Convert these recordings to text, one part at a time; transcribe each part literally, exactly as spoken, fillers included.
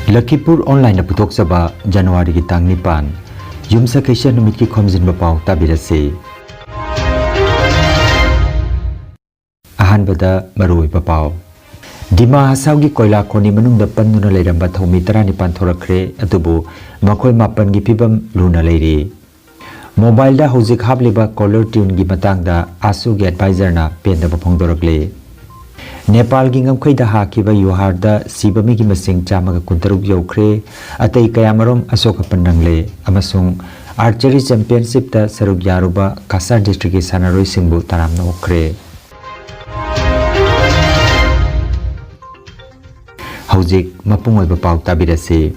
ꯂꯈꯤꯄꯨꯔ ꯑꯣꯟꯂꯥꯏꯟꯅ ꯄꯨꯊꯣꯛꯆꯕ ꯖꯅꯋꯥꯔꯤꯒꯤ ꯇꯥꯡ ꯅꯤꯄꯥꯟ, ꯌꯨꯝꯁꯀꯩꯁ ꯅꯨꯃꯤꯠꯀꯤ ꯈꯣꯝꯖꯤꯟꯕ ꯄꯥꯎ ꯇꯥꯕꯤꯔꯁꯤ꯫ ꯑꯍꯥꯟꯕꯗ ꯃꯔꯨꯑꯣꯏꯕ ꯄꯥꯎ꯫ ꯗꯤꯃꯥ ꯍꯁꯥꯎꯒꯤ ꯀꯣꯏꯂꯥ ꯈꯣꯅꯤ ꯃꯅꯨꯡꯗ ꯄꯟꯗꯨꯅ ꯂꯩꯔꯝꯕ ꯊꯧꯃꯤ ꯇꯔꯥꯅꯤꯄꯥꯟ ꯊꯣꯔꯛꯈ꯭ꯔꯦ, ꯑꯗꯨꯕꯨ ꯃꯈꯣꯏ ꯃꯥꯄꯟꯒꯤ ꯐꯤꯕꯝ ꯂꯨꯅ ꯂꯩꯔꯤ꯫ ꯃꯣꯕꯥꯏꯜꯗ ꯍꯧꯖꯤꯛ ꯍꯥꯞꯂꯤꯕ ꯀꯣꯂꯔ ꯇ꯭ꯌꯨꯟꯒꯤ ꯃꯇꯥꯡꯗ ꯑꯥꯁꯨꯒꯤ ꯑꯦꯗꯚꯥꯏꯖꯔꯅ ꯄꯦꯟꯗꯕ ꯐꯣꯡꯗꯣꯔꯛꯂꯤ꯫ ꯅꯦꯄꯥꯜꯒꯤ ꯉꯝꯈꯩꯗ ꯍꯥꯈꯤꯕ ꯌꯨꯍꯥꯔꯗ ꯁꯤꯕ ꯃꯤꯒꯤ ꯃꯁꯤꯡ ꯆꯥꯝꯃꯒ ꯀꯨꯟꯇꯔꯨꯛ ꯌꯧꯈ꯭ꯔꯦ꯫ ꯑꯇꯩ ꯀꯌꯥꯃꯔꯨꯝ ꯑꯁꯣꯛ ꯑꯄꯟ ꯅꯪꯂꯦ ꯑꯃꯁꯨꯡ ꯑꯥꯔꯆꯔꯤ ꯆꯦꯝꯄꯤꯌꯟꯁꯤꯞꯇ ꯁꯔꯨꯛ ꯌꯥꯔꯨꯕ ꯀꯁꯥꯔ ꯗꯤꯁꯇ꯭ꯔꯤꯛꯀꯤ ꯁꯥꯟꯅꯔꯣꯏꯁꯤꯡꯕꯨ ꯇꯔꯥꯝꯅ ꯑꯣꯛꯈ꯭ꯔꯦ꯫ ꯍꯧꯖꯤꯛ ꯃꯄꯨꯡ ꯑꯣꯏꯕ ꯄꯥꯎ ꯇꯥꯕꯤꯔꯁꯤ꯫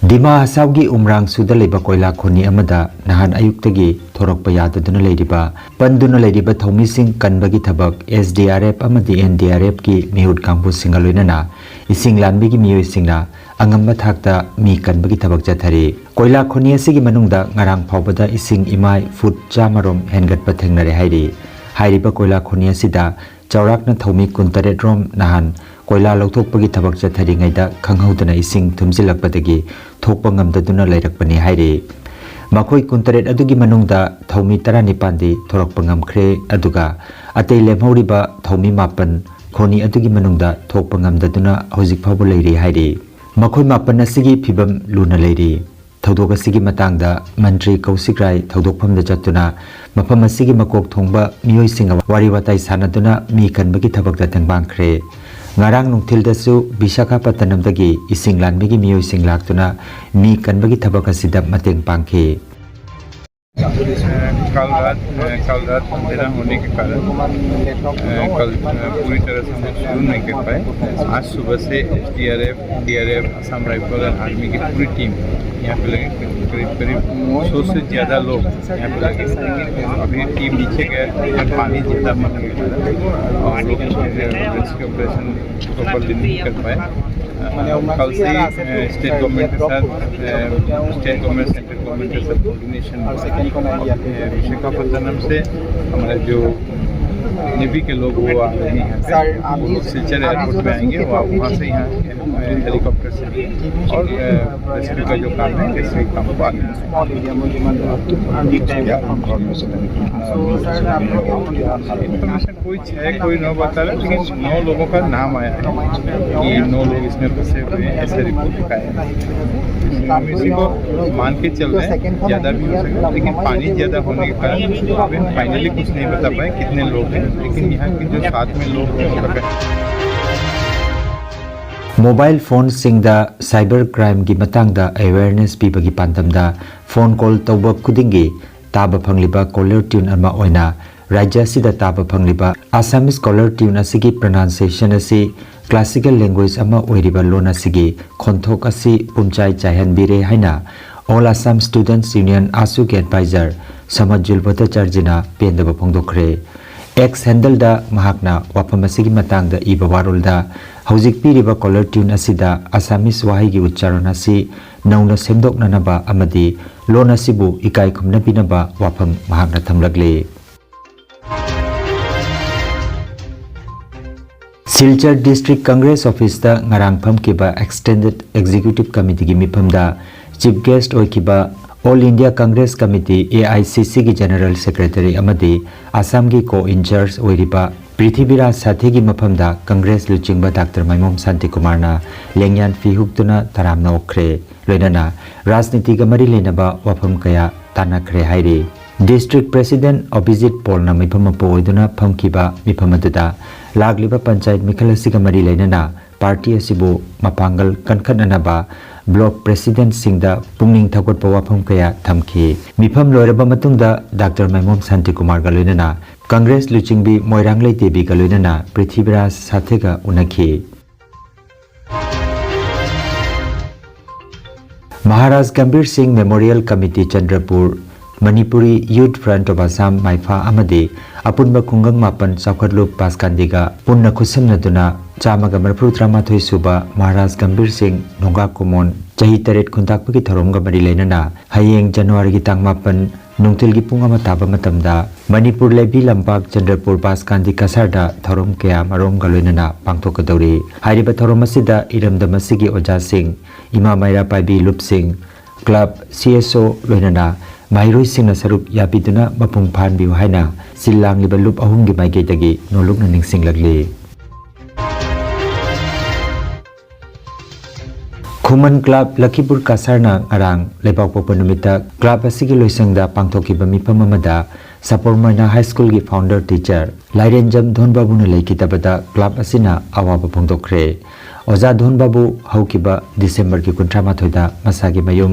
ꯗꯤꯃꯥ ꯍꯁꯥꯎꯒꯤ ꯎꯝꯔꯥꯡꯁꯨꯗ ꯂꯩꯕ ꯀꯣꯏꯂꯥ ꯈꯣꯅꯤ ꯑꯃꯗ ꯅꯍꯥꯟ ꯑꯌꯨꯛꯇꯒꯤ ꯊꯣꯔꯛꯄ ꯌꯥꯗꯗꯨꯅ ꯂꯩꯔꯤꯕ, ꯄꯟꯗꯨꯅ ꯂꯩꯔꯤꯕ ꯊꯧꯃꯤꯁꯤꯡ ꯀꯟꯕꯒꯤ ꯊꯕꯛ ꯑꯦꯁ ꯗꯤ ꯑꯥꯔ ꯑꯦꯐ ꯑꯃꯗꯤ ꯑꯦꯟ ꯗꯤ ꯑꯥꯔ ꯑꯦꯐꯀꯤ ꯃꯤꯍꯨꯠ ꯀꯥꯡꯕꯨꯁꯤꯡꯒ ꯂꯣꯏꯅꯅ ꯏꯁꯤꯡ ꯂꯥꯟꯕꯤꯒꯤ ꯃꯤꯑꯣꯏꯁꯤꯡꯅ ꯑꯉꯝꯕ ꯊꯥꯛꯇ ꯃꯤ ꯀꯟꯕꯒꯤ ꯊꯕꯛ ꯆꯠꯊꯔꯤ꯫ ꯀꯣꯏꯂꯥ ꯈꯣꯅꯤ ꯑꯁꯤꯒꯤ ꯃꯅꯨꯡꯗ ꯉꯔꯥꯡ ꯐꯥꯎꯕꯗ ꯏꯁꯤꯡ ꯏꯃꯥꯏ ꯐꯨꯠ ꯆꯥꯝꯃꯔꯣꯝ ꯍꯦꯟꯒꯠꯄ ꯊꯦꯡꯅꯔꯦ ꯍꯥꯏꯔꯤ꯫ ꯍꯥꯏꯔꯤꯕ ꯀꯣꯏꯂꯥ ꯈꯣꯅꯤ ꯑꯁꯤꯗ ꯆꯥꯎꯔꯥꯛꯅ ꯊꯧꯃꯤ ꯀꯨꯟꯇꯔꯦꯠ ꯔꯣꯝ ꯅꯍꯥꯟ ꯀꯣꯏꯂꯥ ꯂꯧꯊꯣꯛꯄꯒꯤ ꯊꯕꯛ ꯆꯠꯊꯔꯤꯉꯩꯗ ꯈꯪꯍꯧꯗꯅ ꯏꯁꯤꯡ ꯊꯨꯝꯖꯤꯜꯂꯛꯄꯗꯒꯤ ꯊꯣꯛꯄ ꯉꯝꯗꯗꯨꯅ ꯂꯩꯔꯛꯄꯅꯤ ꯍꯥꯏꯔꯤ꯫ ꯃꯈꯣꯏ ꯀꯨꯟꯇꯔꯦꯠ ꯑꯗꯨꯒꯤ ꯃꯅꯨꯡꯗ ꯊꯧꯃꯤ ꯇꯔꯥꯅꯤꯄꯥꯟꯗꯤ ꯊꯣꯔꯛꯄ ꯉꯝꯈ꯭ꯔꯦ, ꯑꯗꯨꯒ ꯑꯇꯩ ꯂꯦꯝꯍꯧꯔꯤꯕ ꯊꯧꯃꯤ ꯃꯥꯄꯟ ꯈꯣꯅꯤ ꯑꯗꯨꯒꯤ ꯃꯅꯨꯡꯗ ꯊꯣꯛꯄ ꯉꯝꯗꯗꯨꯅ ꯍꯧꯖꯤꯛ ꯐꯥꯎꯕ ꯂꯩꯔꯤ ꯍꯥꯏꯔꯤ꯫ ꯃꯈꯣꯏ ꯃꯥꯄꯟ ꯑꯁꯤꯒꯤ ꯐꯤꯕꯝ ꯂꯨꯅ ꯂꯩꯔꯤ꯫ ꯊꯧꯗꯣꯛ ꯑꯁꯤꯒꯤ ꯃꯇꯥꯡꯗ ꯃꯟꯇ꯭ꯔꯤ ꯀꯧꯁꯤꯛ ꯔꯥꯏ ꯊꯧꯗꯣꯛꯐꯝꯗ ꯆꯠꯇꯨꯅ ꯃꯐꯝ ꯑꯁꯤꯒꯤ ꯃꯀꯣꯛ ꯊꯣꯡꯕ ꯃꯤꯑꯣꯏꯁꯤꯡꯒ ꯋꯥꯔꯤ ꯋꯥꯇꯥꯏ ꯁꯥꯟꯅꯗꯨꯅ ꯃꯤ ꯀꯟꯕꯒꯤ ꯊꯕꯛꯇ ꯇꯦꯡꯕꯥꯡꯈ꯭ꯔꯦ꯫ ꯉꯔꯥꯡ ꯅꯨꯡꯊꯤꯜꯗꯁꯨ ꯕꯤꯁꯥꯈꯥꯄꯠꯇꯅꯝꯗꯒꯤ ꯏꯁꯤꯡ ꯂꯥꯟꯕꯒꯤ ꯃꯤꯑꯣꯏꯁꯤꯡ ꯂꯥꯛꯇꯨꯅ ꯃꯤ ꯀꯟꯕꯒꯤ ꯊꯕꯛ ꯑꯁꯤꯗ ꯃꯇꯦꯡ ꯄꯥꯡꯈꯤ꯫ अ, कल रात, अ, कल रात अंधेरा होने के कारण, अ, कल, अ, पूरी तरह से हम लोग शुरू नहीं कर पाए। आज सुबह से एसडीआरएफ, डीआरएफ, असम राइफल और आर्मी की पूरी टीम यहाँ पे लगे। करीब, करीब सौ से ज़्यादा लोग यहाँ पे लगे। अभी टीम नीचे गए, यहाँ पानी ज़्यादा मरने के कारण, और हम लोग रेस्क्यू ऑपरेशन प्रॉपरली नहीं कर पाए। अ, कल से ही, अ, स्टेट गवर्नमेंट के साथ, अ, स्टेट गवर्नमेंट, सेंट्रल गवर्नमेंट के साथ कोऑर्डिनेशन हुआ। अ, विशाखापट्टनम से हमारे जो नेवी के लोग वो आ रहे हैं यहाँ पे। सर, आप वो लोग सिलचर एयरपोर्ट में आएंगे, वहाँ, वहाँ से यहाँ हेलीकॉप्टर से, और रेस्क्यू का जो काम है, रेस्क्यू काम को आगे बढ़ाएंगे। इंफॉर्मेशन कोई छः कोई नौ बता रहा है, लेकिन नौ लोगों का नाम आया है कि नौ लोग इसमें फंसे हुए हैं, ऐसा रिपोर्ट लिखा है। हम इसी को मान के चल रहे हैं, ज़्यादा भी हो सकता है, लेकिन पानी ज़्यादा होने के कारण अभी हम फाइनली कुछ नहीं बता पाए कितने लोग हैं, लेकिन यहाँ के जो साथ में लोग हैं उनका ꯃꯣꯕꯥꯏꯜ ꯐꯣꯟꯁꯤꯡꯗ ꯁꯥꯏꯕꯔ ꯀ꯭ꯔꯥꯏꯝꯒꯤ ꯃꯇꯥꯡꯗ ꯑꯦꯋꯦꯌꯔꯅꯦꯁ ꯄꯤꯕꯒꯤ ꯄꯥꯟꯗꯝꯗ ꯐꯣꯟ ꯀꯣꯜ ꯇꯧꯕ ꯈꯨꯗꯤꯡꯒꯤ ꯇꯥꯕ ꯐꯪꯂꯤꯕ ꯀꯣꯂꯔ ꯇ꯭ꯌꯨꯟ ꯑꯃ ꯑꯣꯏꯅ ꯔꯥꯖ꯭ꯌ ꯑꯁꯤꯗ ꯇꯥꯕ ꯐꯪꯂꯤꯕ ꯑꯁꯥꯃꯤꯁ ꯀꯣꯂꯔ ꯇ꯭ꯌꯨꯟ ꯑꯁꯤꯒꯤ ꯄ꯭ꯔꯣꯅꯥꯎꯟꯁꯤꯌꯦꯁꯟ ꯑꯁꯤ ꯀ꯭ꯂꯥꯁꯤꯀꯦꯜ ꯂꯦꯡꯒ꯭ꯋꯦꯖ ꯑꯃ ꯑꯣꯏꯔꯤꯕ ꯂꯣꯟ ꯑꯁꯤꯒꯤ ꯈꯣꯟꯊꯣꯛ ꯑꯁꯤ ꯄꯨꯝꯆꯥꯏ ꯆꯥꯏꯍꯟꯕꯤꯔꯦ ꯍꯥꯏꯅ All Assam Students Union ꯑꯥꯁꯨꯒꯤ ꯑꯦꯗꯚꯥꯏꯖꯔ ꯁꯃꯖꯨꯜ ꯚꯠꯇꯆꯥꯔꯖꯤꯅ ꯄꯦꯟꯗꯕ ꯐꯣꯡꯗꯣꯛꯈ꯭ꯔꯦ꯫ ꯑꯦꯛꯁ ꯍꯦꯟꯗꯜꯗ ꯃꯍꯥꯛꯅ ꯋꯥꯐꯝ ꯑꯁꯤꯒꯤ ꯃꯇꯥꯡꯗ ꯏꯕ ꯋꯥꯔꯣꯜꯗ ꯍꯧꯖꯤꯛ ꯄꯤꯔꯤꯕ ꯀꯣꯂꯔ ꯇ꯭ꯌꯨꯟ ꯑꯁꯤꯗ ꯑꯁꯥꯃꯤꯁ ꯋꯥꯍꯩꯒꯤ ꯎꯆꯥꯔꯣꯟ ꯑꯁꯤ ꯅꯧꯅ ꯁꯦꯝꯗꯣꯛꯅꯅꯕ ꯑꯃꯗꯤ ꯂꯣꯟ ꯑꯁꯤꯕꯨ ꯏꯀꯥꯏ ꯈꯨꯝꯅꯕꯤꯅꯕ ꯋꯥꯐꯝ ꯃꯍꯥꯛꯅ ꯊꯝꯂꯛꯂꯤ꯫ ꯁꯤꯜꯆꯔ ꯗꯤꯁꯇ꯭ꯔꯤꯛ ꯀꯪꯒ꯭ꯔꯦꯁ ꯑꯣꯐꯤꯁꯇ ꯉꯔꯥꯡ ꯐꯝꯈꯤꯕ ꯑꯦꯛꯁꯇꯦꯟꯗꯦꯗ ꯑꯦꯛꯖꯤꯀ꯭ꯌꯨꯇꯤꯚ ꯀꯃꯤꯇꯤꯒꯤ ꯃꯤꯐꯝꯗ ꯆꯤꯐ ꯒꯦꯁ꯭ꯠ ꯑꯣꯏꯈꯤꯕ all India Congress committee, A I C ꯁꯤꯒꯤ ꯖꯦꯅꯔꯦꯜ ꯁꯦꯀ꯭ꯔꯦꯇꯔꯤ ꯑꯃꯗꯤ ꯑꯁꯥꯝꯒꯤ ꯀꯣ ꯏꯟꯆꯥꯔꯖ ꯑꯣꯏꯔꯤꯕ ꯄ꯭ꯔꯤꯊꯤꯕꯤꯔꯥꯖ ꯁꯥꯊꯤꯒꯤ ꯃꯐꯝꯗ ꯀꯪꯒ꯭ꯔꯦꯁ ꯂꯨꯆꯤꯡꯕ ꯗꯥꯛꯇꯔ ꯃꯥꯏꯃꯣꯝ ꯁꯥꯟꯇꯤꯀꯨꯃꯥꯔꯅ ꯂꯦꯡꯌꯥꯟ ꯐꯤ ꯍꯨꯛꯇꯨꯅ ꯇꯔꯥꯝꯅ ꯑꯣꯛꯈ꯭ꯔꯦ꯫ ꯂꯣꯏꯅꯅ ꯔꯥꯖꯅꯤꯇꯤꯒ ꯃꯔꯤ ꯂꯩꯅꯕ ꯋꯥꯐꯝ ꯀꯌꯥ ꯇꯥꯟꯅꯈ꯭ꯔꯦ ꯍꯥꯏꯔꯤ꯫ ꯗꯤꯁꯇ꯭ꯔꯤꯛ ꯄ꯭ꯔꯦꯁꯤꯗꯦꯟꯠ ꯑꯕꯤꯖꯤꯠ ꯄꯣꯜꯅ ꯃꯤꯐꯝ ꯃꯄꯨ ꯑꯣꯏꯗꯨꯅ ꯐꯝꯈꯤꯕ ꯃꯤꯐꯝ ꯑꯗꯨꯗ ꯂꯥꯛꯂꯤꯕ ꯄꯟꯆꯥꯌꯠ ꯃꯤꯈꯜ ꯑꯁꯤꯒ ꯃꯔꯤ ꯂꯩꯅꯅ ꯄꯥꯔꯇꯤ ꯑꯁꯤꯕꯨ ꯃꯄꯥꯡꯒꯜ ꯀꯟꯈꯠꯅꯅꯕ ꯕ꯭ꯂꯣꯛ ꯄ꯭ꯔꯦꯁꯤꯗꯦꯟꯠꯁꯤꯡꯗ ꯄꯨꯛꯅꯤꯡ ꯊꯧꯒꯠꯄ ꯋꯥꯐꯝ ꯀꯌꯥ ꯊꯝꯈꯤ꯫ ꯃꯤꯐꯝ ꯂꯣꯏꯔꯕ ꯃꯇꯨꯡꯗ ꯗꯥꯛꯇꯔ ꯃꯥꯏꯃꯣꯝ ꯁꯥꯟꯇꯤꯀꯨꯃꯥꯔꯒ ꯂꯣꯏꯅꯅ ꯀꯪꯒ꯭ꯔꯦꯁ ꯂꯨꯆꯤꯡꯕꯤ ꯃꯣꯏꯔꯥꯡꯂꯩ ꯗꯦꯕꯤꯒ ꯂꯣꯏꯅꯅ Prithviraj ꯁꯥꯊꯦꯒ ꯎꯅꯈꯤ꯫ Maharaj Gambhir Singh memorial committee Chandrapur, Manipuri youth front of Assam ꯃꯥꯏꯐꯥ ꯑꯃꯗꯤ ꯑꯄꯨꯟꯕ ꯈꯨꯡꯒꯪ ꯃꯥꯄꯟ ꯆꯥꯎꯈꯠꯂꯨꯞ ꯄꯥꯁꯀꯥꯟꯗꯤꯒ ꯄꯨꯟꯅ ꯈꯨꯠꯁꯝꯅꯗꯨꯅ ꯆꯥꯝꯃꯒ ꯃꯔꯤꯐꯨ ꯇꯔꯥꯃꯥꯊꯣꯏ ꯁꯨꯕ ꯃꯍꯥꯔꯥꯖ ꯒꯝꯚꯤꯔ ꯁꯤꯡ ꯅꯣꯡꯒꯥ ꯀꯨꯃꯣꯟ ꯆꯍꯤ ꯇꯔꯦꯠ ꯈꯨꯟꯇꯥꯛꯄꯒꯤ ꯊꯧꯔꯝꯒ ꯃꯔꯤ ꯂꯩꯅꯅ ꯍꯌꯦꯡ ꯖꯅꯋꯥꯔꯤꯒꯤ ꯇꯥꯡ ꯃꯥꯄꯟ ꯅꯨꯡꯊꯤꯜꯒꯤ ꯄꯨꯡ ꯑꯃ ꯇꯥꯕ ꯃꯇꯝꯗ ꯃꯅꯤꯄꯨꯔ ꯂꯩꯕꯤ ꯂꯝꯄꯥꯛ ꯆꯟꯗ꯭ꯔꯄꯨꯔ ꯕꯥꯁꯀꯥꯟꯗꯤ ꯀꯁꯥꯔꯗ ꯊꯧꯔꯝ ꯀꯌꯥ ꯃꯔꯣꯝꯒ ꯂꯣꯏꯅꯅ ꯄꯥꯡꯊꯣꯛꯀꯗꯧꯔꯤ꯫ ꯍꯥꯏꯔꯤꯕ ꯊꯧꯔꯝ ꯑꯁꯤꯗ ꯏꯔꯝꯗꯝ ꯑꯁꯤꯒꯤ ꯑꯣꯖꯥꯁꯤꯡ, ꯏꯃꯥ ꯃꯩꯔꯥ ꯄꯥꯏꯕꯤ ꯂꯨꯞꯁꯤꯡ, ꯀ꯭ꯂꯕ, ꯁꯤ ꯑꯦꯁ ꯑꯣ ꯂꯣꯏꯅꯅ ꯃꯍꯩꯔꯣꯏꯁꯤꯡꯅ ꯁꯔꯨꯛ ꯌꯥꯕꯤꯗꯨꯅ ꯃꯄꯨꯡ ꯐꯥꯍꯟꯕꯤꯌꯨ ꯍꯥꯏꯅ ꯁꯤꯜ ꯂꯥꯡꯂꯤꯕ ꯂꯨꯞ ꯑꯍꯨꯝꯒꯤ ꯃꯥꯏꯀꯩꯗꯒꯤ ꯅꯣꯂꯨꯛꯅ ꯅꯤꯡꯁꯤꯡꯂꯛꯂꯤ꯫ ꯈꯨꯃꯟ ꯀ꯭ꯂꯕ ꯂꯈꯤꯄꯨꯔ ꯀꯁꯥꯔꯅ ꯉꯔꯥꯡ ꯂꯩꯕꯥꯛꯄꯣꯛꯄ ꯅꯨꯃꯤꯠꯇ ꯀ꯭ꯂꯕ ꯑꯁꯤꯒꯤ ꯂꯣꯏꯁꯪꯗ ꯄꯥꯡꯊꯣꯛꯈꯤꯕ ꯃꯤꯐꯝ ꯑꯃꯗ ꯁꯄꯣꯔꯃꯣꯏꯅꯥ ꯍꯥꯏ ꯁ꯭ꯀꯨꯜꯒꯤ ꯐꯥꯎꯟꯗꯔ ꯇꯤꯆꯔ ꯂꯥꯏꯔꯦꯟꯖꯝ ꯙꯣꯟꯕꯥꯕꯨꯅ ꯂꯩꯈꯤꯗꯕꯗ ꯀ꯭ꯂꯕ ꯑꯁꯤꯅ ꯑꯋꯥꯕ ꯐꯣꯡꯗꯣꯛꯈ꯭ꯔꯦ꯫ ꯑꯣꯖꯥ ꯙꯣꯟꯕꯥꯕꯨ ꯍꯧꯈꯤꯕ ꯗꯤꯁꯦꯝꯕꯔꯒꯤ ꯀꯨꯟꯊ꯭ꯔꯥ ꯃꯥꯊꯣꯏꯗ ꯃꯁꯥꯒꯤ ꯃꯌꯨꯝ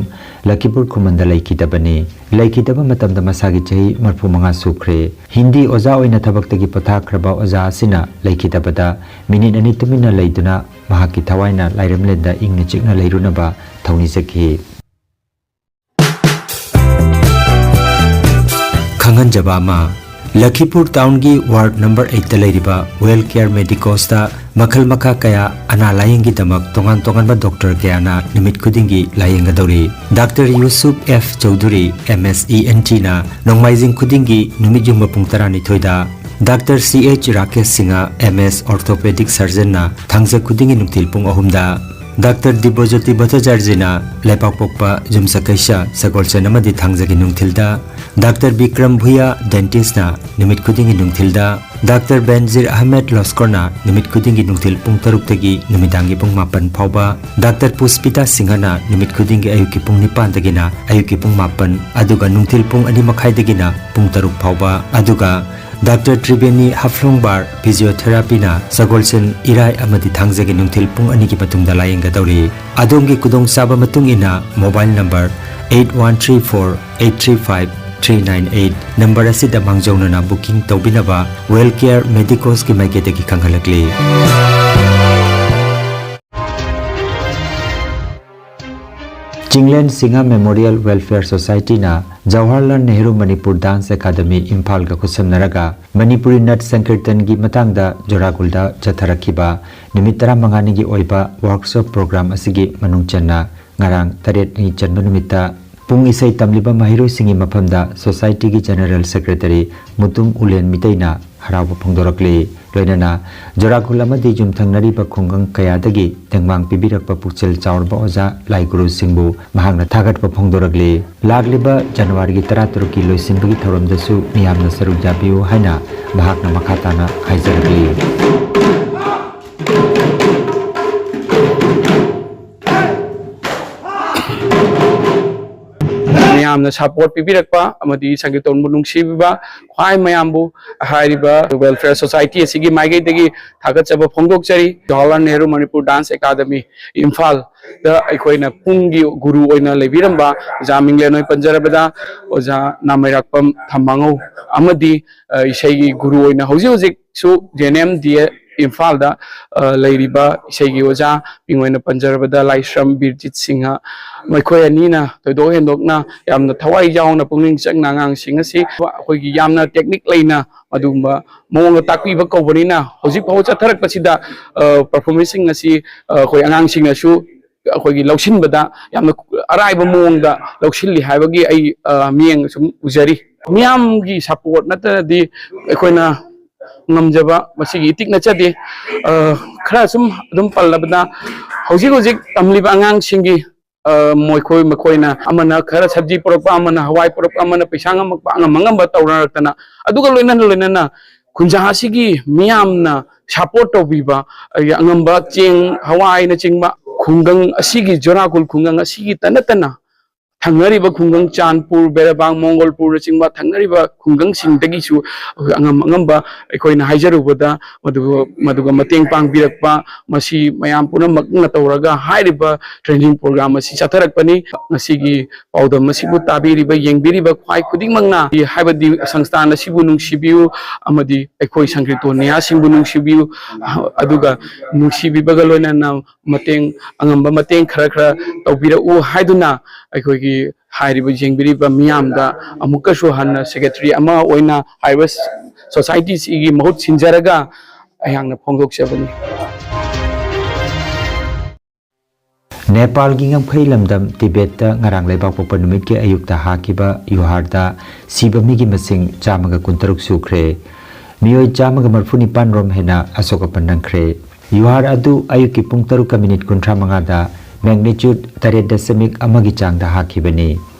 ꯂꯈꯤꯄꯨꯔ ꯈꯨꯃꯟꯗ ꯂꯩꯈꯤꯗꯕꯅꯤ꯫ ꯂꯩꯈꯤꯗꯕ ꯃꯇꯝꯗ ꯃꯁꯥꯒꯤ ꯆꯍꯤ ꯃꯔꯤꯐꯨ ꯃꯉꯥ ꯁꯨꯈ꯭ꯔꯦ꯫ ꯍꯤꯟꯗꯤ ꯑꯣꯖꯥ ꯑꯣꯏꯅ ꯊꯕꯛꯇꯒꯤ ꯄꯣꯊꯥꯈ꯭ꯔꯕ ꯑꯣꯖꯥ ꯑꯁꯤꯅ ꯂꯩꯈꯤꯗꯕꯗ ꯃꯤꯅꯤꯠ ꯑꯅꯤ ꯇꯨꯃꯤꯟꯅ ꯂꯩꯗꯨꯅ ꯃꯍꯥꯛꯀꯤ ꯊꯋꯥꯏꯅ ꯂꯥꯏꯔꯦꯝꯂꯦꯟꯗ ꯏꯪꯅ ꯆꯤꯛꯅ ꯂꯩꯔꯨꯅꯕ ꯊꯧꯅꯤꯖꯈꯤ꯫ ꯈꯪꯍꯟꯖꯕ ꯑꯃ, ꯂꯈꯤꯄꯨꯔ ꯇꯥꯎꯟꯒꯤ ꯋꯥꯔꯗ ꯅꯝꯕꯔ ꯑꯩꯠꯇ ꯂꯩꯔꯤꯕ ꯋꯦꯜ ꯀꯦꯌꯔ ꯃꯦꯗꯤꯀꯣꯁꯇ ꯃꯈꯜ ꯃꯈꯥ ꯀꯌꯥ ꯑꯅꯥ ꯂꯥꯌꯦꯡꯒꯤꯗꯃꯛ ꯇꯣꯉꯥꯟ ꯇꯣꯉꯥꯟꯕ ꯗꯣꯛꯇꯔ ꯀꯌꯥꯅ ꯅꯨꯃꯤꯠ ꯈꯨꯗꯤꯡꯒꯤ ꯂꯥꯌꯦꯡꯒꯗꯧꯔꯤ꯫ Doctor Yusuf F Chaudhury, M S E N ꯇꯤꯅ ꯅꯣꯡꯃꯥꯏꯖꯤꯡ ꯈꯨꯗꯤꯡꯒꯤ ꯅꯨꯃꯤꯠ ꯌꯨꯡꯕ ꯄꯨꯡ ꯇꯔꯥꯅꯤꯊꯣꯏꯗ, doctor C H Rakesh Singh, M S orthopaedic ꯁꯔꯖꯟꯅ ꯊꯥꯡꯖ ꯈꯨꯗꯤꯡꯒꯤ ꯅꯨꯡꯊꯤꯜ ꯄꯨꯡ ꯑꯍꯨꯝꯗ, ꯗꯥꯛꯇꯔ ꯗꯤꯕ꯭ꯌꯖꯣꯇꯤ ꯚꯠꯇꯥꯆꯥꯔꯖꯤꯅ ꯂꯩꯕꯥꯛꯄꯣꯛꯄ ꯌꯨꯝꯁꯀꯩꯁ ꯁꯒꯣꯜꯁꯦꯟ ꯑꯃꯗꯤ ꯊꯥꯡꯖꯒꯤ ꯅꯨꯡꯊꯤꯜꯗ, ꯗꯥꯛꯇꯔ ꯕꯤꯀ꯭ꯔꯝ ꯚꯨꯌꯥ ꯗꯦꯟꯇꯤꯁꯅ ꯅꯨꯃꯤꯠ ꯈꯨꯗꯤꯡꯒꯤ ꯅꯨꯡꯊꯤꯜꯗ, ꯗꯥꯛꯇꯔ ꯕꯦꯟꯖꯤꯔ ꯑꯍꯃꯦꯗ ꯂꯣꯁꯀꯣꯔꯅ ꯅꯨꯃꯤꯠ ꯈꯨꯗꯤꯡꯒꯤ ꯅꯨꯡꯊꯤꯜ ꯄꯨꯡ ꯇꯔꯨꯛꯇꯒꯤ ꯅꯨꯃꯤꯗꯥꯡꯒꯤ ꯄꯨꯡ ꯃꯥꯄꯟ ꯐꯥꯎꯕ, ꯗꯥꯛꯇꯔ ꯄꯨꯁꯄꯤꯇꯥ ꯁꯤꯡꯍꯅ ꯅꯨꯃꯤꯠ ꯈꯨꯗꯤꯡꯒꯤ ꯑꯌꯨꯛꯀꯤ ꯄꯨꯡ ꯅꯤꯄꯥꯟꯗꯒꯤꯅ ꯑꯌꯨꯛꯀꯤ ꯄꯨꯡ ꯃꯥꯄꯟ, ꯑꯗꯨꯒ ꯅꯨꯡꯊꯤꯜ ꯄꯨꯡ ꯑꯅꯤ ꯃꯈꯥꯏꯗꯒꯤꯅ ꯄꯨꯡ ꯇꯔꯨꯛ ꯐꯥꯎꯕ, ꯑꯗꯨꯒ ꯗꯥꯛꯇꯔ ꯇ꯭ꯔꯤꯕꯦꯅꯤ ꯍꯐ꯭ꯂꯣꯡꯕꯥꯔ ꯐꯤꯖꯤꯌꯣꯊꯦꯔꯥꯄꯤꯅ ꯁꯒꯣꯜꯁꯦꯟ, ꯏꯔꯥꯏ ꯑꯃꯗꯤ ꯊꯥꯡꯖꯒꯤ ꯅꯨꯡꯊꯤꯜ ꯄꯨꯡ ꯑꯅꯤꯒꯤ ꯃꯇꯨꯡꯗ ꯂꯥꯌꯦꯡꯒꯗꯧꯔꯤ꯫ ꯑꯗꯣꯝꯒꯤ ꯈꯨꯗꯣꯡꯆꯥꯕ ꯃꯇꯨꯡ ꯏꯟꯅ mobile number eight one three four eight three five three nine eight number ꯑꯁꯤꯗ ꯃꯥꯡꯖꯧꯅꯅ ꯕꯨꯀꯤꯡ ꯇꯧꯕꯤꯅꯕ ꯋꯦꯜ ꯀꯦꯌꯔ ꯃꯦꯗꯤꯀꯣꯁꯀꯤ ꯃꯥꯏꯀꯩꯗꯒꯤ ꯈꯪꯍꯜꯂꯛꯂꯤ꯫ ꯆꯤꯡꯂꯦꯟ ꯁꯤꯡꯍ ꯃꯦꯃꯣꯔꯤꯌꯦꯜ ꯋꯦꯜꯐꯤꯌꯔ ꯁꯣꯁꯥꯏꯇꯤꯅ ꯖꯋꯥꯍꯔꯂꯥꯜ ꯅꯦꯍꯔꯨ ꯃꯅꯤꯄꯨꯔ ꯗꯥꯟꯁ ꯑꯦꯀꯥꯗꯃꯤ ꯏꯝꯐꯥꯜꯒ ꯈꯨꯠꯁꯝꯅꯔꯒ ꯃꯅꯤꯄꯨꯔꯤ ꯅꯠ ꯁꯪꯀꯤꯔꯇꯟꯒꯤ ꯃꯇꯥꯡꯗ ꯖꯣꯔꯥꯒꯨꯜꯗ ꯆꯠꯊꯔꯛꯈꯤꯕ ꯅꯨꯃꯤꯠ ꯇꯔꯥꯃꯉꯥꯅꯤꯒꯤ ꯑꯣꯏꯕ ꯋꯥꯔꯛꯁꯣꯞ ꯄ꯭ꯔꯣꯒ꯭ꯔꯥꯝ ꯑꯁꯤꯒꯤ ꯃꯅꯨꯡ ꯆꯟꯅ ꯉꯔꯥꯡ ꯇꯔꯦꯠꯅꯤ ꯆꯟꯕ ꯅꯨꯃꯤꯠꯇ ꯄꯨꯡ ꯏꯁꯩ ꯇꯝꯂꯤꯕ ꯃꯍꯩꯔꯣꯏꯁꯤꯡꯒꯤ ꯃꯐꯝꯗ ꯁꯣꯁꯥꯏꯇꯤꯒꯤ ꯖꯦꯅꯔꯦꯜ ꯁꯦꯀ꯭ꯔꯦꯇꯔꯤ ꯃꯨꯇꯨꯝ ꯎꯂꯦꯟ ꯃꯤꯇꯩꯅ ꯍꯔꯥꯎꯕ ꯐꯣꯡꯗꯣꯔꯛꯂꯤ꯫ ꯂꯣꯏꯅꯅ ꯖꯣꯔꯥꯈꯨꯜ ꯑꯃꯗꯤ ꯌꯨꯝꯊꯪꯅꯔꯤꯕ ꯈꯨꯡꯒꯪ ꯀꯌꯥꯗꯒꯤ ꯇꯦꯡꯕꯥꯡ ꯄꯤꯕꯤꯔꯛꯄ ꯄꯨꯛꯆꯦꯜ ꯆꯥꯎꯔꯕ ꯑꯣꯖꯥ ꯂꯥꯏ ꯒꯨꯔꯨꯁꯤꯡꯕꯨ ꯃꯍꯥꯛꯅ ꯊꯥꯒꯠꯄ ꯐꯣꯡꯗꯣꯔꯛꯂꯤ꯫ ꯂꯥꯛꯂꯤꯕ ꯖꯅꯋꯥꯔꯤꯒꯤ ꯇꯔꯥꯇꯔꯨꯛꯀꯤ ꯂꯣꯏꯁꯤꯟꯕꯒꯤ ꯊꯧꯔꯝꯗꯁꯨ ꯃꯤꯌꯥꯝꯅ ꯁꯔꯨꯛ ꯌꯥꯕꯤꯌꯨ ꯍꯥꯏꯅ ꯃꯍꯥꯛꯅ ꯃꯈꯥ ꯇꯥꯅ ꯍꯥꯏꯖꯔꯛꯂꯤ꯫ ꯃꯌꯥꯝꯅ ꯁꯄꯣꯔꯠ ꯄꯤꯕꯤꯔꯛꯄ ꯑꯃꯗꯤ ꯁꯪꯀꯤꯔꯇꯣꯟꯕꯨ ꯅꯨꯡꯁꯤꯕꯤꯕ ꯈ꯭ꯋꯥꯏ ꯃꯌꯥꯝꯕꯨ ꯍꯥꯏꯔꯤꯕ ꯋꯦꯜꯐꯤꯌꯔ ꯁꯣꯁꯥꯏꯇꯤ ꯑꯁꯤꯒꯤ ꯃꯥꯏꯀꯩꯗꯒꯤ ꯊꯥꯒꯠꯆꯕ ꯐꯣꯡꯗꯣꯛꯆꯔꯤ꯫ ꯖꯋꯥꯍꯔꯂꯥꯜ ꯅꯦꯍꯔꯨ ꯃꯅꯤꯄꯨꯔ ꯗꯥꯟꯁ ꯑꯦꯀꯥꯗꯃꯤ ꯏꯝꯐꯥꯜꯗ ꯑꯩꯈꯣꯏꯅ ꯄꯨꯡꯒꯤ ꯒꯨꯔꯨ ꯑꯣꯏꯅ ꯂꯩꯕꯤꯔꯝꯕ ꯑꯣꯖꯥ ꯃꯤꯡꯂꯦꯟ ꯍꯣꯏ ꯄꯟꯖꯔꯕꯗ ꯑꯣꯖꯥ ꯅꯥꯃꯩꯔꯥꯛꯄꯝ ꯊꯝꯕꯥꯉꯧ ꯑꯃꯗꯤ ꯑ, ꯏꯁꯩꯒꯤ ꯒꯨꯔꯨ ꯑꯣꯏꯅ ꯍꯧꯖꯤꯛ ꯍꯧꯖꯤꯛꯁꯨ ꯖꯦ ꯑꯦꯟ ꯑꯦꯝ ꯗꯤ ꯑꯦ ꯏꯝꯐꯥꯜꯗ ꯑ, ꯂꯩꯔꯤꯕ ꯏꯁꯩꯒꯤ ꯑꯣꯖꯥ ꯃꯤꯡ ꯑꯣꯏꯅ ꯄꯟꯖꯔꯕꯗ ꯂꯥꯏꯁ꯭ꯔꯝ ꯕꯤꯔꯖꯤꯠ ꯁꯤꯡꯍ, ꯃꯈꯣꯏ ꯑꯅꯤꯅ ꯊꯣꯏꯗꯣꯛ ꯍꯦꯟꯗꯣꯛꯅ ꯌꯥꯝꯅ ꯊꯋꯥꯏ ꯌꯥꯎꯅ ꯄꯨꯛꯅꯤꯡ ꯆꯪꯅ ꯑꯉꯥꯡꯁꯤꯡ ꯑꯁꯤ ꯑꯩꯈꯣꯏꯒꯤ ꯌꯥꯝꯅ ꯇꯦꯛꯅꯤꯛ ꯂꯩꯅ ꯑꯗꯨꯒꯨꯝꯕ ꯃꯑꯣꯡꯗ ꯇꯥꯛꯄꯤꯕ ꯀꯧꯕꯅꯤꯅ ꯍꯧꯖꯤꯛ ꯐꯥꯎꯕ ꯆꯠꯊꯔꯛꯄꯁꯤꯗ ꯄꯔꯐꯣꯔꯃꯦꯟꯁꯁꯤꯡ ꯑꯁꯤ ꯑ, ꯑꯩꯈꯣꯏ ꯑꯉꯥꯡꯁꯤꯡꯅꯁꯨ ꯑꯩꯈꯣꯏꯒꯤ ꯂꯧꯁꯤꯟꯕꯗ ꯌꯥꯝꯅ ꯑꯔꯥꯏꯕ ꯃꯑꯣꯡꯗ ꯂꯧꯁꯤꯜꯂꯤ ꯍꯥꯏꯕꯒꯤ ꯑꯩ ꯑ, ꯃꯤꯠꯌꯦꯡ ꯁꯨꯝ ꯎꯖꯔꯤ꯫ ꯃꯤꯌꯥꯝꯒꯤ ꯁꯄꯣꯔꯠ ꯅꯠꯇ꯭ꯔꯗꯤ ꯑꯩꯈꯣꯏꯅ ꯉꯝꯖꯕ ꯃꯁꯤꯒꯤ ꯏꯇꯤꯛ ꯅꯠꯆꯗꯦ꯫ ꯑ, ꯈꯔ ꯁꯨꯝ ꯑꯗꯨꯝ ꯄꯜꯂꯕꯗ ꯍꯧꯖꯤꯛ ꯍꯧꯖꯤꯛ ꯇꯝꯂꯤꯕ ꯑꯉꯥꯡꯁꯤꯡꯒꯤ ꯑ, ꯃꯈꯣꯏ ꯃꯈꯣꯏꯅ ꯑꯃꯅ ꯈꯔ ꯁꯕꯖꯤ ꯄꯨꯔꯛꯄ, ꯑꯃꯅ ꯍꯋꯥꯏ ꯄꯨꯔꯛꯄ, ꯑꯃꯅ ꯄꯩꯁꯥ ꯉꯝꯃꯛꯄ, ꯑꯉꯝ ꯑꯉꯝꯕ ꯇꯧꯅꯔꯛꯇꯅ ꯑꯗꯨꯒ ꯂꯣꯏꯅꯅ ꯂꯣꯏꯅꯅ ꯈꯨꯟꯖꯥ ꯑꯁꯤꯒꯤ ꯃꯤꯌꯥꯝꯅ ꯁꯄꯣꯔꯠ ꯇꯧꯕꯤꯕ ꯑꯩ ꯑꯉꯝꯕ ꯆꯦꯡ ꯍꯋꯥꯏꯅꯆꯤꯡꯕ ꯈꯨꯡꯒꯪ ꯑꯁꯤꯒꯤ ꯖꯣꯔꯥꯀꯨꯜ ꯈꯨꯡꯒꯪ ꯑꯁꯤꯒꯤꯇ ꯅꯠꯇꯅ ꯊꯪꯅꯔꯤꯕ ꯈꯨꯡꯒꯪ ꯆꯥꯟꯄꯨꯔ, ꯕꯦꯔꯕꯥꯡ, ꯃꯣꯡꯒꯣꯜꯄꯨꯔꯅꯆꯤꯡꯕ ꯊꯪꯅꯔꯤꯕ ꯈꯨꯡꯒꯪꯁꯤꯡꯗꯒꯤꯁꯨ ꯑꯉꯝ ꯑꯉꯝꯕ ꯑꯩꯈꯣꯏꯅ ꯍꯥꯏꯖꯔꯨꯕꯗ ꯃꯗꯨ ꯃꯗꯨꯒ ꯃꯇꯦꯡ ꯄꯥꯡꯕꯤꯔꯛꯄ ꯃꯁꯤ ꯃꯌꯥꯝ ꯄꯨꯝꯅꯃꯛꯅ ꯇꯧꯔꯒ ꯍꯥꯏꯔꯤꯕ ꯇ꯭ꯔꯦꯅꯤꯡ ꯄ꯭ꯔꯣꯒ꯭ꯔꯥꯝ ꯑꯁꯤ ꯆꯠꯊꯔꯛꯄꯅꯤ꯫ ꯉꯁꯤꯒꯤ ꯄꯥꯎꯗꯝ ꯑꯁꯤꯕꯨ ꯇꯥꯕꯤꯔꯤꯕ ꯌꯦꯡꯕꯤꯔꯤꯕ ꯈ꯭ꯋꯥꯏ ꯈꯨꯗꯤꯡꯃꯛꯅ ꯍꯥꯏꯕꯗꯤ ꯁꯪꯁꯊꯥꯟ ꯑꯁꯤꯕꯨ ꯅꯨꯡꯁꯤꯕꯤꯌꯨ ꯑꯃꯗꯤ ꯑꯩꯈꯣꯏ ꯁꯪꯀ꯭ꯔꯤꯇꯣꯟ ꯅꯤꯌꯥꯁꯤꯡꯕꯨ ꯅꯨꯡꯁꯤꯕꯤꯌꯨ꯫ ꯑꯗꯨꯒ ꯅꯨꯡꯁꯤꯕꯤꯕꯒ ꯂꯣꯏꯅꯅ ꯃꯇꯦꯡ ꯑꯉꯝꯕ ꯃꯇꯦꯡ ꯈꯔ ꯈꯔ ꯇꯧꯕꯤꯔꯛꯎ ꯍꯥꯏꯗꯨꯅ ꯑꯩꯈꯣꯏꯒꯤ ꯍꯥꯏꯔꯤꯕ ꯌꯦꯡꯕꯤꯔꯤꯕ ꯃꯤꯌꯥꯝꯗ ꯑꯃꯨꯛꯀꯁꯨ ꯍꯟꯅ ꯁꯦꯀ꯭ꯔꯦꯇꯔꯤ ꯑꯃ ꯑꯣꯏꯅ ꯍꯥꯏꯔꯤꯕ ꯁꯣꯁꯥꯏꯇꯤꯁꯤꯒꯤ ꯃꯍꯨꯠ ꯁꯤꯟꯖꯔꯒ ꯑꯩꯍꯥꯛꯅ ꯐꯣꯡꯗꯣꯛꯆꯕꯅꯤ꯫ ꯅꯦꯄꯥꯜꯒꯤ ꯉꯝꯈꯩ ꯂꯝꯗꯝ ꯇꯤꯕꯦꯠꯇ ꯉꯔꯥꯡ ꯂꯩꯕꯥꯛꯄꯣꯛꯄ ꯅꯨꯃꯤꯠꯀꯤ ꯑꯌꯨꯛꯇ ꯍꯥꯈꯤꯕ ꯌꯨꯍꯥꯔꯗ ꯁꯤꯕ ꯃꯤꯒꯤ ꯃꯁꯤꯡ ꯆꯥꯝꯃꯒ ꯀꯨꯟꯇꯔꯨꯛ ꯁꯨꯈ꯭ꯔꯦ꯫ ꯃꯤꯑꯣꯏ ꯆꯥꯝꯃꯒ ꯃꯔꯤꯐꯨ ꯅꯤꯄꯥꯟ ꯔꯣꯝ ꯍꯦꯟꯅ ꯑꯁꯣꯛ ꯑꯄꯟ ꯅꯪꯈ꯭ꯔꯦ꯫ ꯌꯨꯍꯥꯔ ꯑꯗꯨ ꯑꯌꯨꯛꯀꯤ ꯄꯨꯡ ꯇꯔꯨꯛꯀ ꯃꯤꯅꯤꯠ ꯀꯨꯟꯊ꯭ꯔꯥ ꯃꯉꯥꯗ magnitude ꯇꯔꯦꯠ ꯗꯁꯃꯤꯛ ꯑꯃꯒꯤ ꯆꯥꯡꯗ ꯍꯥꯈꯤꯕꯅꯤ꯫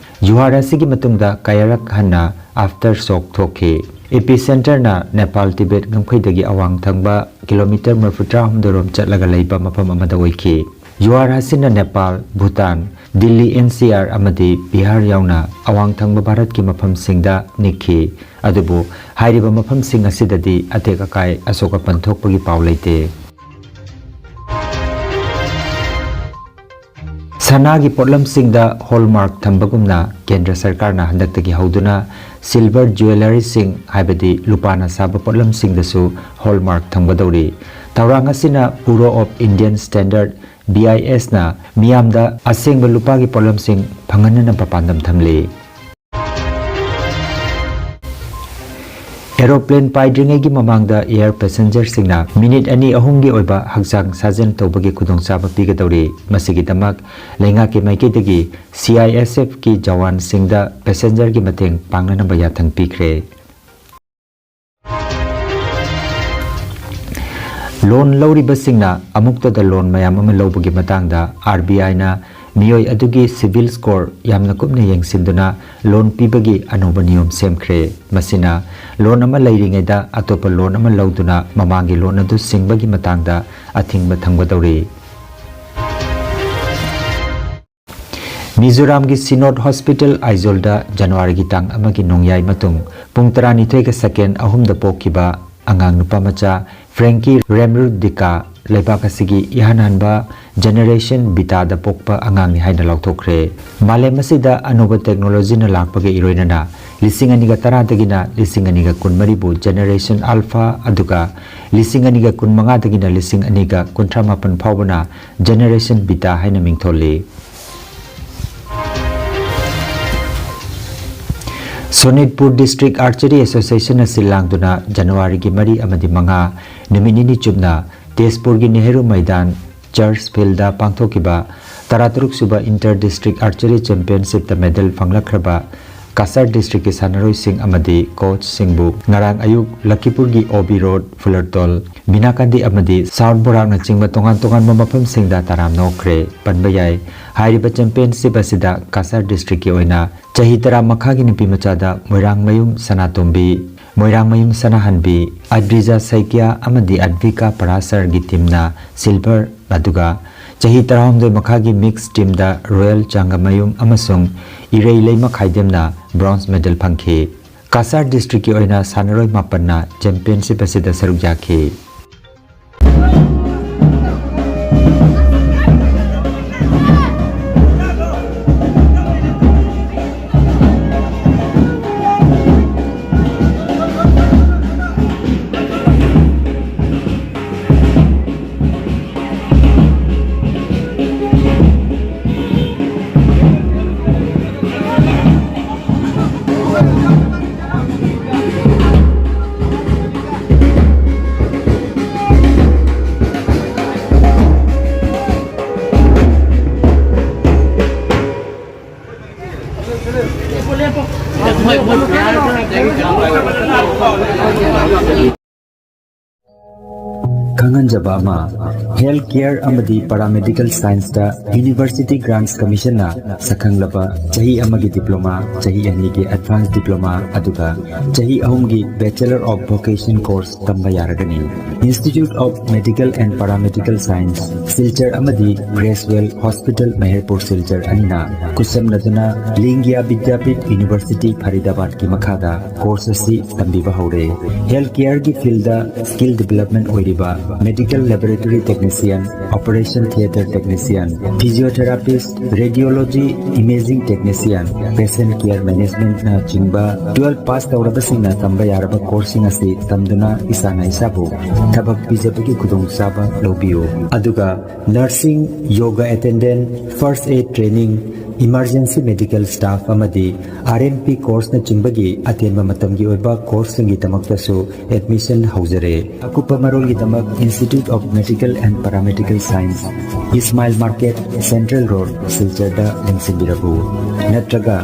ꯌꯨꯍꯥꯔ ꯑꯁꯤꯒꯤ ꯃꯇꯨꯡꯗ ꯀꯌꯥꯔꯛ ꯍꯟꯅ aftershock ꯊꯣꯛꯈꯤ꯫ Epicenterꯅ ꯅꯦꯄꯥꯜ ꯇꯤꯕꯦꯠ ꯉꯝꯈꯩꯗꯒꯤ ꯑꯋꯥꯡ ꯊꯪꯕ ꯀꯤꯂꯣꯃꯤꯇꯔ ꯃꯔꯤꯐꯨꯇꯔꯥꯍꯨꯝꯗꯣꯏ ꯔꯣꯝ ꯆꯠꯂꯒ ꯂꯩꯕ ꯃꯐꯝ ꯑꯃꯗ ꯑꯣꯏꯈꯤ꯫ ꯌꯨꯍꯥꯔ ꯑꯁꯤꯅ ꯅꯦꯄꯥꯜ, ꯚꯨꯇꯥꯟ, ꯗꯤꯜꯂꯤ NCR ꯑꯃꯗꯤ ꯕꯤꯍꯥꯔ ꯌꯥꯎꯅ ꯑꯋꯥꯡ ꯊꯪꯕ ꯚꯥꯔꯠꯀꯤ ꯃꯐꯝꯁꯤꯡꯗ ꯅꯤꯛꯈꯤ꯫ ꯑꯗꯨꯕꯨ ꯍꯥꯏꯔꯤꯕ ꯃꯐꯝꯁꯤꯡ ꯑꯁꯤꯗꯗꯤ ꯑꯇꯦꯛ ꯑꯀꯥꯏ ꯑꯁꯣꯛ ꯑꯄꯟ ꯊꯣꯛꯄꯒꯤ ꯄꯥꯎ ꯂꯩꯇꯦ꯫ ꯁꯅꯥꯒꯤ ꯄꯣꯠꯂꯝꯁꯤꯡꯗ hallmark ꯊꯝꯕꯒꯨꯝꯅ ꯀꯦꯟꯗ꯭ꯔ ꯁꯔꯀꯥꯔꯅ ꯍꯟꯗꯛꯇꯒꯤ ꯍꯧꯗꯨꯅ silver jewelleryꯁꯤꯡ, ꯍꯥꯏꯕꯗꯤ ꯂꯨꯄꯥꯅ ꯁꯥꯕ ꯄꯣꯠꯂꯝꯁꯤꯡꯗꯁꯨ hallmark ꯊꯝꯒꯗꯧꯔꯤ꯫ ꯊꯧꯔꯥꯡ ꯑꯁꯤꯅ Bureau of Indian Standard, BISꯅ ꯃꯤꯌꯥꯝꯗ ꯑꯁꯦꯡꯕ ꯂꯨꯄꯥꯒꯤ ꯄꯣꯠꯂꯝꯁꯤꯡ ꯐꯪꯍꯟꯅꯅꯕ ꯄꯥꯟꯗꯝ ꯊꯝꯂꯤ꯫ Aeroplane ꯄꯥꯏꯗ꯭ꯔꯤꯉꯩꯒꯤ ꯃꯃꯥꯡꯗ air passengerꯁꯤꯡꯅ ꯃꯤꯅꯤꯠ ꯑꯅꯤ ꯑꯍꯨꯝꯒꯤ ꯑꯣꯏꯕ ꯍꯛꯆꯥꯡ ꯁꯥꯖꯦꯜ ꯇꯧꯕꯒꯤ ꯈꯨꯗꯣꯡꯆꯥꯕ ꯄꯤꯒꯗꯧꯔꯤ꯫ ꯃꯁꯤꯒꯤꯗꯃꯛ ꯂꯩꯉꯥꯛꯀꯤ ꯃꯥꯏꯀꯩꯗꯒꯤ CISFꯀꯤ ꯖꯋꯥꯟꯁꯤꯡꯗ passengerꯒꯤ ꯃꯇꯦꯡ ꯄꯥꯡꯅꯅꯕ ꯌꯥꯊꯪ ꯄꯤꯈ꯭ꯔꯦ꯫ Loan ꯂꯧꯔꯤꯕꯁꯤꯡꯅ ꯑꯃꯨꯛꯇꯗ loan ꯃꯌꯥꯝ ꯑꯃ ꯂꯧꯕꯒꯤ ꯃꯇꯥꯡꯗ RBIꯅ ꯃꯤꯑꯣꯏ ꯑꯗꯨꯒꯤ CIBIL score ꯌꯥꯝꯅ ꯀꯨꯞꯅ ꯌꯦꯡꯁꯤꯟꯗꯨꯅ loan ꯄꯤꯕꯒꯤ ꯑꯅꯧꯕ ꯅꯤꯌꯣꯝ ꯁꯦꯝꯈ꯭ꯔꯦ꯫ ꯃꯁꯤꯅ loan ꯑꯃ ꯂꯩꯔꯤꯉꯩꯗ ꯑꯇꯣꯞꯄ loan ꯑꯃ ꯂꯧꯗꯨꯅ ꯃꯃꯥꯡꯒꯤ loan ꯑꯗꯨ ꯁꯤꯡꯕꯒꯤ ꯃꯇꯥꯡꯗ ꯑꯊꯤꯡꯕ ꯊꯝꯒꯗꯧꯔꯤ꯫ ꯃꯤꯖꯣꯔꯥꯝꯒꯤ ꯁꯤꯅꯣꯗ ꯍꯣꯁꯄꯤꯇꯥꯜ ꯑꯥꯏꯖꯣꯜꯗ ꯖꯅꯋꯥꯔꯤꯒꯤ ꯇꯥꯡ ꯑꯃꯒꯤ ꯅꯣꯡꯌꯥꯏ ꯃꯇꯨꯡ ꯄꯨꯡ ꯇꯔꯥꯅꯤꯊꯣꯏꯒ second ꯑꯍꯨꯝꯗ ꯄꯣꯛꯈꯤꯕ ꯑꯉꯥꯡ ꯅꯨꯄꯥ ꯃꯆꯥ ꯐ꯭ꯔꯦꯡꯀꯤ ꯔꯦꯝꯔꯨꯗꯤꯀꯥ ꯂꯩꯕꯥꯛ ꯑꯁꯤꯒꯤ ꯏꯍꯥꯟ ꯍꯥꯟꯕ Generation Betaꯗ ꯄꯣꯛꯄ ꯑꯉꯥꯡꯅꯤ ꯍꯥꯏꯅ ꯂꯥꯎꯊꯣꯛꯈ꯭ꯔꯦ꯫ ꯃꯥꯂꯦꯝ ꯑꯁꯤꯗ ꯑꯅꯧꯕ technologyꯅ ꯂꯥꯛꯄꯒ ꯏꯔꯣꯏꯅꯅ ꯂꯤꯁꯤꯡ ꯑꯅꯤꯒ ꯇꯔꯥꯗꯒꯤꯅ ꯂꯤꯁꯤꯡ ꯑꯅꯤꯒ ꯀꯨꯟꯃꯔꯤꯕꯨ Generation Alpha ꯑꯗꯨꯒ ꯂꯤꯁꯤꯡ ꯑꯅꯤꯒ ꯀꯨꯟꯃꯉꯥꯗꯒꯤꯅ ꯂꯤꯁꯤꯡ ꯑꯅꯤꯒ ꯀꯨꯟꯊ꯭ꯔꯥ ꯃꯥꯄꯟ ꯐꯥꯎꯕꯅ Generation Beta ꯍꯥꯏꯅ ꯃꯤꯡꯊꯣꯜꯂꯤ꯫ ꯁꯣꯅꯤꯠꯄꯨꯔ District Archery Associationꯅ ꯁꯤꯜ ꯂꯥꯡꯗꯨꯅ ꯖꯅꯋꯥꯔꯤꯒꯤ ꯃꯔꯤ ꯑꯃꯗꯤ ꯃꯉꯥ ꯅꯨꯃꯤꯠ ꯅꯤꯅꯤ ꯆꯨꯞꯅ ꯇꯦꯖꯄꯨꯔꯒꯤ ꯅꯦꯍꯔꯨ ꯃꯩꯗꯥꯟ Church Fieldꯗ ꯄꯥꯡꯊꯣꯛꯈꯤꯕ ꯇꯔꯥꯇꯔꯨꯛ ꯁꯨꯕ Inter District Archery Championship ꯇ medal ꯐꯪꯂꯛꯈ꯭ꯔꯕ ꯀꯁꯥꯔ district ꯀꯤ ꯁꯥꯟꯅꯔꯣꯏꯁꯤꯡ ꯑꯃꯗꯤ coach ꯁꯤꯡꯕꯨ ꯉꯔꯥꯡ ꯑꯌꯨꯛ ꯂꯈꯤꯄꯨꯔꯒꯤ O B Road, ꯐꯨꯂꯔꯇꯣꯜ, ꯕꯤꯅꯥꯀꯥꯟꯗꯤ ꯑꯃꯗꯤ ꯁꯥꯎꯠ ꯕꯣꯔꯥꯛꯅꯆꯤꯡꯕ ꯇꯣꯉꯥꯟ ꯇꯣꯉꯥꯟꯕ ꯃꯐꯝꯁꯤꯡꯗ ꯇꯔꯥꯝꯅ ꯑꯣꯛꯈ꯭ꯔꯦ꯫ ꯄꯟꯕ ꯌꯥꯏ, ꯍꯥꯏꯔꯤꯕ championship ꯑꯁꯤꯗ ꯀꯁꯥꯔ district ꯀꯤ ꯑꯣꯏꯅ ꯆꯍꯤ ꯇꯔꯥ ꯃꯈꯥꯒꯤ ꯅꯨꯄꯤ ꯃꯆꯥꯗ ꯃꯣꯏꯔꯥꯡꯃꯌꯨꯝ ꯁꯅꯥꯇꯣꯝꯕꯤ, ꯃꯣꯏꯔꯥꯡꯃꯌꯨꯝ ꯁꯅꯥꯍꯟꯕꯤ, ꯑꯗ꯭ꯔꯤꯖꯥ ꯁꯩꯀ꯭ꯌꯥ ꯑꯃꯗꯤ ꯑꯗ꯭ꯋꯤꯀꯥ ꯄꯔꯥꯁꯔꯒꯤ team ꯅ silver, ꯑꯗꯨꯒ ꯆꯍꯤ ꯇꯔꯥꯍꯨꯝꯗꯣꯏ ꯃꯈꯥꯒꯤ mixed team ꯗ ꯔꯣꯌꯦꯜ ꯆꯥꯡꯒꯃꯌꯨꯝ ꯑꯃꯁꯨꯡ ꯏꯔꯩ ꯂꯩꯃ ꯈꯥꯏꯗꯦꯝꯅ bronze medal ꯐꯪꯈꯤ꯫ ꯀꯁꯥꯔ district ꯀꯤ ꯑꯣꯏꯅ ꯁꯥꯟꯅꯔꯣꯏ ꯃꯥꯄꯟꯅ championship ꯑꯁꯤꯗ ꯁꯔꯨꯛ ꯌꯥꯈꯤ꯫ ꯈꯪꯍꯟꯖꯕ ꯑꯃ, health care ꯑꯃꯗꯤ paramedical science ꯇ University Grants Commission ꯅ ꯁꯛꯈꯪꯂꯕ ꯆꯍꯤ ꯑꯃꯒꯤ diploma, ꯆꯍꯤ ꯑꯅꯤꯒꯤ advanced diploma, ꯑꯗꯨꯒ ꯆꯍꯤ ꯑꯍꯨꯝꯒꯤ Bachelor of Vocation course ꯇꯝꯕ ꯌꯥꯔꯒꯅꯤ꯫ Institute of Medical and Paramedical Science, Silchar ꯑꯃꯗꯤ Creswell Hospital, ꯃꯍꯦꯔꯄꯨꯔ ꯁꯤꯜꯆꯔ ꯑꯅꯤꯅ ꯈꯨꯠꯁꯝꯅꯗꯨꯅ ꯂꯤꯡꯒꯤꯌꯥ ꯕꯤꯗ꯭ꯌꯥꯄꯤꯊ University, ꯐꯔꯤꯗꯥꯕꯥꯗꯀꯤ ꯃꯈꯥꯗ course ꯑꯁꯤ ꯇꯝꯕꯤꯕ ꯍꯧꯔꯦ꯫ Health care ꯒꯤ field ꯗ skill development ꯑꯣꯏꯔꯤꯕ medical laboratory technician, operation theatre technician, physiotherapist, radiology imaging technician, patient care management ꯅꯆꯤꯡꯕ twelve pass ꯇꯧꯔꯕꯁꯤꯡꯅ ꯇꯝꯕ ꯌꯥꯔꯕ course ꯁꯤꯡ ꯑꯁꯤ ꯇꯝꯗꯨꯅ ꯏꯁꯥꯅ ꯏꯁꯥꯕꯨ ꯊꯕꯛ ꯄꯤꯖꯕꯒꯤ ꯈꯨꯗꯣꯡꯆꯥꯕ ꯂꯧꯕꯤꯌꯨ꯫ ꯑꯗꯨꯒ nursing, yoga attendant, first aid training, emergency medical staff ꯑꯃꯗꯤ R M P course ꯅꯆꯤꯡꯕꯒꯤ ꯑꯇꯦꯟꯕ ꯃꯇꯝꯒꯤ ꯑꯣꯏꯕ course ꯁꯤꯡꯒꯤꯗꯃꯛꯇꯁꯨ admission ꯍꯧꯖꯔꯦ꯫ ꯑꯀꯨꯞꯄ ꯃꯔꯣꯜꯒꯤꯗꯃꯛ Institute of Medical and Paramedical Science, Ismail Market, Central Road, ꯁꯤꯜꯆꯔꯗ ꯂꯦꯡꯁꯤꯟꯕꯤꯔꯛꯎ꯫ ꯅꯠꯇ꯭ꯔꯒ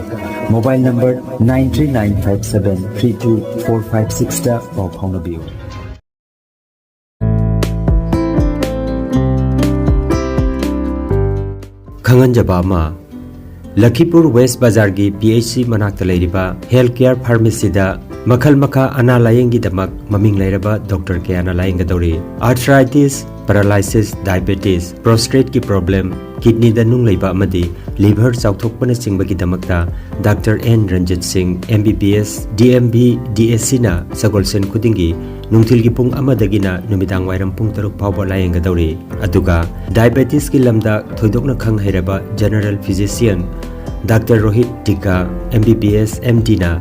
mobile number nine three nine five seven three two four five sixꯇ ꯄꯥꯎ ꯐꯥꯎꯅꯕꯤꯌꯨ꯫ ꯈꯪꯍꯟꯖꯕ ꯑꯃ, ꯂꯈꯤꯄꯨꯔ west ꯕꯖꯥꯔꯒꯤ P H C ꯃꯅꯥꯛꯇ ꯂꯩꯔꯤꯕ ꯍꯦꯜꯊ ꯀꯦꯌꯔ ꯐꯥꯔꯃꯥꯁꯤꯗ ꯃꯈꯜ ꯃꯈꯥ ꯑꯅꯥ ꯂꯥꯌꯦꯡꯒꯤꯗꯃꯛ ꯃꯃꯤꯡ ꯂꯩꯔꯕ ꯗꯣꯛꯇꯔ ꯀꯌꯥꯅ ꯂꯥꯌꯦꯡꯒꯗꯧꯔꯤ꯫ ꯑꯥꯔꯊ꯭ꯔꯥꯏꯇꯤꯁ, ꯄꯦꯔꯥꯂꯥꯏꯁꯤꯁ, ꯗꯥꯏꯕꯦꯇꯤꯁ, ꯄ꯭ꯔꯣꯁꯇ꯭ꯔꯦꯠꯀꯤ ꯄ꯭ꯔꯣꯕ꯭ꯂꯦꯝ, ꯀꯤꯗꯅꯤꯗ ꯅꯨꯡ ꯂꯩꯕ ꯑꯃꯗꯤ ꯂꯤꯚꯔ ꯆꯥꯎꯊꯣꯛꯄꯅꯆꯤꯡꯕꯒꯤꯗꯃꯛꯇ doctor N Ranjit Singh, M B B S, D M V, D S ꯁꯤꯅ ꯁꯒꯣꯜꯁꯦꯟ ꯈꯨꯗꯤꯡꯒꯤ ꯅꯨꯡꯊꯤꯜꯒꯤ ꯄꯨꯡ ꯑꯃꯗꯒꯤꯅ ꯅꯨꯃꯤꯗꯥꯡ ꯋꯥꯏꯔꯝ ꯄꯨꯡ ꯇꯔꯨꯛ ꯐꯥꯎꯕ ꯂꯥꯌꯦꯡꯒꯗꯧꯔꯤ꯫ ꯑꯗꯨꯒ ꯗꯥꯏꯕꯦꯇꯤꯁꯀꯤ ꯂꯝꯗ ꯊꯣꯏꯗꯣꯛꯅ ꯈꯪ ꯍꯩꯔꯕ general physician doctor Rohit Tikka, M B B S, M ꯗꯤꯅ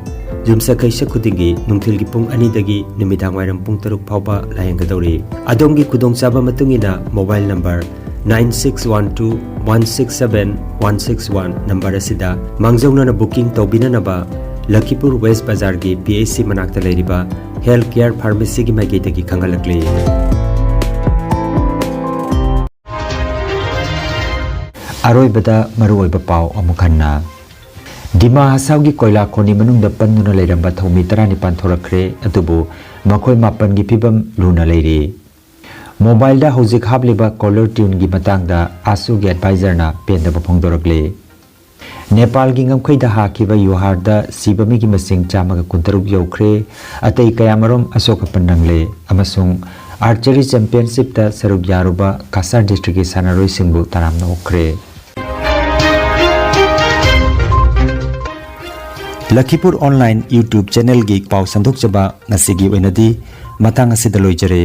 ꯌꯨꯝꯁꯀꯩꯁ ꯈꯨꯗꯤꯡꯒꯤ ꯅꯨꯡꯊꯤꯜꯒꯤ ꯄꯨꯡ ꯑꯅꯤꯗꯒꯤ ꯅꯨꯃꯤꯗꯥꯡ ꯋꯥꯏꯔꯝ ꯄꯨꯡ ꯇꯔꯨꯛ ꯐꯥꯎꯕ ꯂꯥꯌꯦꯡꯒꯗꯧꯔꯤ꯫ ꯑꯗꯣꯝꯒꯤ ꯈꯨꯗꯣꯡꯆꯥꯕ ꯃꯇꯨꯡ ꯏꯟꯅ mobile number nine six one two one six seven one six one number ꯑꯁꯤꯗ ꯃꯥꯡꯖꯧꯅꯅ booking ꯇꯧꯕꯤꯅꯅꯕ ꯂꯈꯤꯄꯨꯔ ꯋꯦꯁ ꯕꯖꯥꯔꯒꯤ ꯄꯤ ꯑꯩꯆ ꯁꯤ ꯃꯅꯥꯛꯇ ꯂꯩꯔꯤꯕ ꯍꯦꯜꯊ ꯀꯦꯌꯔ ꯐꯥꯔꯃꯥꯁꯤꯒꯤ ꯃꯥꯏꯀꯩꯗꯒꯤ ꯈꯪꯍꯜꯂꯛꯂꯤ꯫ ꯑꯔꯣꯏꯕꯗ ꯃꯔꯨꯑꯣꯏꯕ ꯄꯥꯎ ꯑꯃꯨꯛ ꯍꯟꯅ꯫ ꯗꯤꯃꯥ ꯍꯁꯥꯎꯒꯤ ꯀꯣꯏꯂꯥ ꯈꯣꯟꯅꯤ ꯃꯅꯨꯡꯗ ꯄꯟꯗꯨꯅ ꯂꯩꯔꯝꯕ ꯊꯧꯃꯤ ꯇꯔꯥꯅꯤꯄꯥꯟ ꯊꯣꯔꯛꯈ꯭ꯔꯦ, ꯑꯗꯨꯕꯨ ꯃꯈꯣꯏ ꯃꯥꯄꯟꯒꯤ ꯐꯤꯕꯝ ꯂꯨꯅ ꯂꯩꯔꯤ꯫ ꯃꯣꯕꯥꯏꯜꯗ ꯍꯧꯖꯤꯛ ꯍꯥꯞꯂꯤꯕ ꯀꯣꯂꯔ ꯇ꯭ꯌꯨꯟꯒꯤ ꯃꯇꯥꯡꯗ ꯑꯥꯁꯨꯒꯤ ꯑꯦꯗꯚꯥꯏꯖꯔꯅ ꯄꯦꯟꯗꯕ ꯐꯣꯡꯗꯣꯔꯛꯂꯤ꯫ ꯅꯦꯄꯥꯜꯒꯤ ꯉꯝꯈꯩꯗ ꯍꯥꯈꯤꯕ ꯌꯨꯍꯥꯔꯗ ꯁꯤꯕ ꯃꯤꯒꯤ ꯃꯁꯤꯡ ꯆꯥꯝꯃꯒ ꯀꯨꯟꯇꯔꯨꯛ ꯌꯧꯈ꯭ꯔꯦ꯫ ꯑꯇꯩ ꯀꯌꯥꯃꯔꯨꯝ ꯑꯁꯣꯛ ꯑꯄꯟ ꯅꯪꯂꯦ ꯑꯃꯁꯨꯡ ꯑꯥꯔꯆꯔꯤ ꯆꯦꯝꯄꯤꯌꯟꯁꯤꯞꯇ ꯁꯔꯨꯛ ꯌꯥꯔꯨꯕ ꯀꯥꯁꯥꯔ ꯗꯤꯁꯇ꯭ꯔꯤꯛꯀꯤ ꯁꯥꯟꯅꯔꯣꯏꯁꯤꯡꯕꯨ ꯇꯔꯥꯝꯅ ꯑꯣꯛꯈ꯭ꯔꯦ꯫ ꯂꯈꯤꯄꯨꯔ ꯑꯣꯟꯂꯥꯏꯟ YouTube ꯆꯦꯅꯦꯜꯒꯤ ꯄꯥꯎ ꯁꯟꯗꯣꯛꯆꯕ ꯉꯁꯤꯒꯤ ꯑꯣꯏꯅꯗꯤ ꯃꯇꯥꯡ ꯑꯁꯤꯗ ꯂꯣꯏꯖꯔꯦ꯫